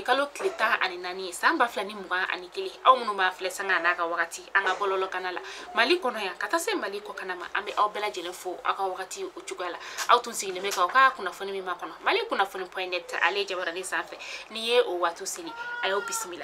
juillet kalo tile 14 san 2021 aw minnu b'a filɛ sanga n'a ka wagati an ka bɔlɔlɔ kana la Mali kɔnɔ yan ka taa se Mali kɔkana ma an bɛ aw bɛɛ lajɛlen fo aw ka wagati o cogoya la aw tun sigilen bɛ k'aw ka kunnafoni min makɔnɔ Mali kunnafoni.net ale jabarani sanfɛ n'i ye o waati seli a y'aw bisimila.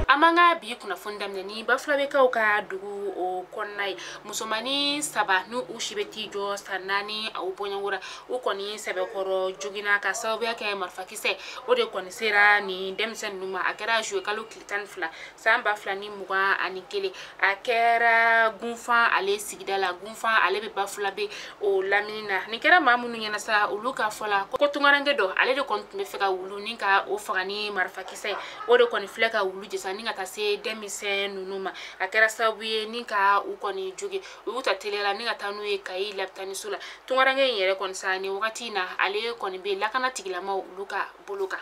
An b'an ka bi kunnafoni daminɛ ni Bafulabɛkaw ka dugu o kɔnɔna ye musomannin 3 n'u u si bɛ t'i jɔ san 4 aw bɔɲɔgɔn la u kɔni sɛbɛkɔrɔ joginna ka sababuya kɛ marifakisɛ o de kɔni sera nin denmisɛn ninnu ma a kɛra juillet kalo tile 12 san 2021 a kɛra Gunfan ale sigida la Gunfan ale bɛ Bafulabɛ o lamini na nin kɛra maa minnu ɲɛna sa olu ka fɔ la ko tunkaranke dɔ ale de kɔni tun bɛ fɛ ka wulu ni ka o faga ni marifakisɛ ye o de kɔni filɛ ka wulu jesa ni ka taa se denmisɛn ninnu ma a kɛra sababu ye ni ka u kɔni jogi u y'u ta teliya la ni ka taa n'u ye Kayi lapitaniso la tunkaranke in yɛrɛ kɔni sa nin wagati in na ale kɔni bɛ lakana tigilamaw olu ka bolo kan.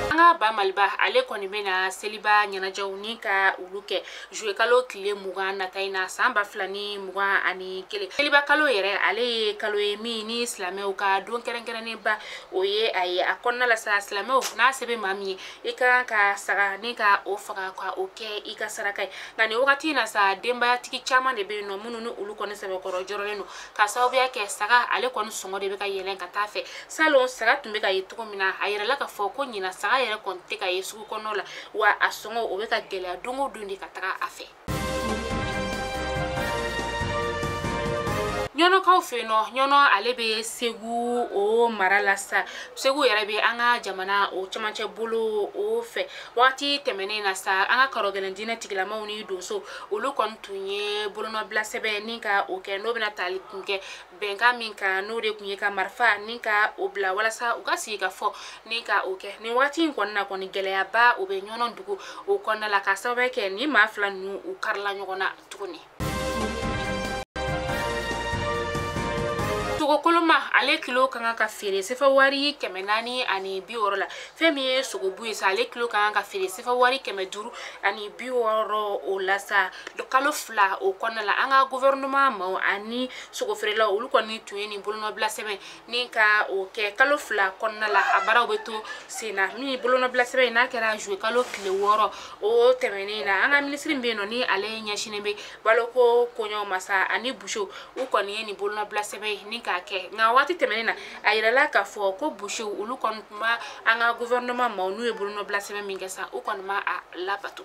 An ka ba Maliba ale kɔni bɛna seliba ɲɛnajɛw ni ka olu kɛ juillet kalo tile 20 nata in na san 2021 seliba kalo yɛrɛ ale ye kalo ye min ni silamɛw ka don kɛrɛnkɛrɛnnenba o ye a ye a kɔnɔna la sa silamɛw n'a se bɛ maa min ye i ka kan ka saga ni ka o faga ka o kɛ i ka saraka ye nka nin wagati in na sa denbayatigi caman de bɛ yen nɔ minnu ni olu kɔni sɛbɛkɔrɔ jɔrɔlen don ka sababuya kɛ saga ale kɔni sɔngɔ de bɛ ka yɛlɛn ka taa fɛ salon saga tun bɛ ka ye cogo min na a yɛrɛla k'a fɔ ko ɲinan saga yɛrɛ kɔni tɛ ka ye sugu kɔnɔ la wa a sɔngɔ o bɛ ka gɛlɛya don o don de ka taga a fɛ. Ɲɔnɔkaw fɛ yen nɔ Ɲɔnɔ ale bɛ Segu o mara la sa Segu yɛrɛ bɛ an ka jamana o cɛmancɛ bolo o fɛ waati tɛmɛnen na sa an ka karɔgɛlɛn diinɛ tigilamaw ni donso olu kɔni tun ye bolonɔbila sɛbɛn ni ka o kɛ n'o bɛna tali kun kɛ bɛnkan min kan n'o de tun ye ka marifa ni ka o bila walasa u ka sigi ka fɔ ni ka o kɛ nin waati in kɔni na kɔni gɛlɛyaba o bɛ Ɲɔnɔ dugu o kɔnɔna la ka sababu kɛ ni maa fila ninnu u karila ɲɔgɔn na tuguni. Sogo koloma ale kilo ka kan ka feere sefa wari 460 la fɛn min ye sogobu ye sa ale kilo ka kan ka feere sefa wari 560 o la sa kalo 2 o kɔnɔna la an ka gouvernement maaw ani sogo feerelaw olu kɔni tun ye nin bolonɔbila sɛbɛn ni ka o kɛ kalo 2 kɔnɔna la a baaraw bɛ to sen na min bolonɔbila sɛbɛn n'a kɛra juillet kalo tile 6 o tɛmɛnen na an ka minisiri min bɛ yen nɔ ni ale ɲɛsinnen bɛ baloko koɲɛw ma sa ani busew u kɔni ye nin bolonɔbila sɛbɛn ni k'a kɛ nka waati tɛmɛnen na a yirala k'a fɔ ko busew olu kɔni tun ma an ka gouvernement maaw n'u ye bolonɔbila sɛbɛn min kɛ sa u kɔni ma a labato.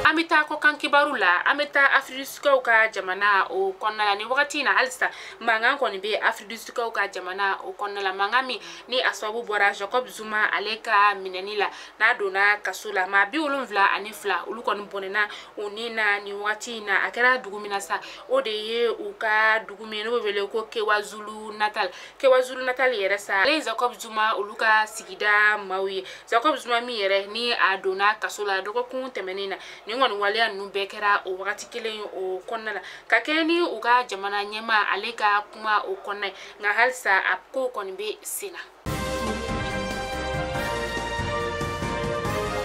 An bɛ taa kɔkan kibaru la an bɛ taa Afirikikaw ka jamana o kɔnɔna la nin wagati in na halisa mankan kɔni bɛ Afirikikaw ka jamana o kɔnɔna la mankan min ni a sababu bɔra Jacob Zuma ale ka minɛni la n'a donna kaso la maa 72 olu kɔni bɔnɛna u ni na nin wagati in na a kɛra dugu min na sa o de ye u ka dugu min n'o bɛ wele ko KwaZulu Natal KwaZulu Natal yɛrɛ sa ale ye Jacob Zuma olu ka sigida maaw ye Jacob Zuma min yɛrɛ ni a donna kaso la dɔgɔkun tɛmɛnen na nin kɔni waleya ninnu bɛɛ kɛra o wagati kelen o kɔnɔna la ka kɛ ni u ka jamana ɲɛmaa ale ka kuma o kɔnɔna ye nka halisa a ko kɔni bɛ sen na.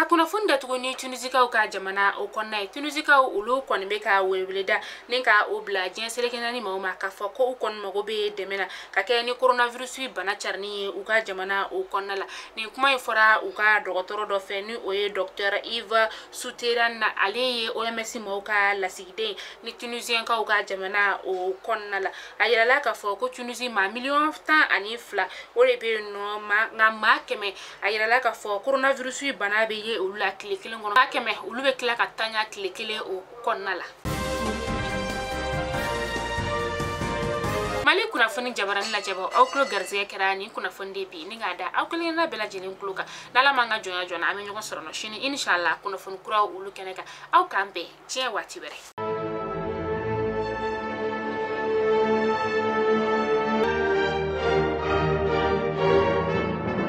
A kunnafoni datugu ni Tunisikaw ka jamana o kɔnɔna ye Tunisikaw olu kɔni bɛ ka weleweleda ni ka o bila diɲɛ seleke naani maaw ma k'a fɔ ko u kɔni mago bɛ dɛmɛ na ka kɛ ni coronavirus bana carinni ye u ka jamana o kɔnɔna la nin kuma in fɔra u ka dɔgɔtɔrɔ dɔ fɛ ni o ye docteur Yves Souteyrand na ale ye OMS maaw ka lasigiden ni Tunisienkaw ka jamana o kɔnɔna la a yirala k'a fɔ ko Tunisie maa miliyɔn 12 o de bɛ yen nɔ nka maa 100 a yirala k'a fɔ coronavirus bana bɛ ye olu la tile kelen kɔnɔ maa 100 olu bɛ tila ka tanya tile kelen o kɔnɔna la. Mali kunnafoni jabarani lajɛbɔ aw tulo garisɛgɛ kɛra nin kunnafoni de bi ni k'a da aw kelenkelenna bɛɛ lajɛlen tulo kan n'Ala m'an ka jɔnya jɔna an bɛ ɲɔgɔn sɔrɔ nɔ sini inshallah kunnafoni kuraw olu kɛnɛ kan aw k'an bɛn diɲɛ waati wɛrɛ.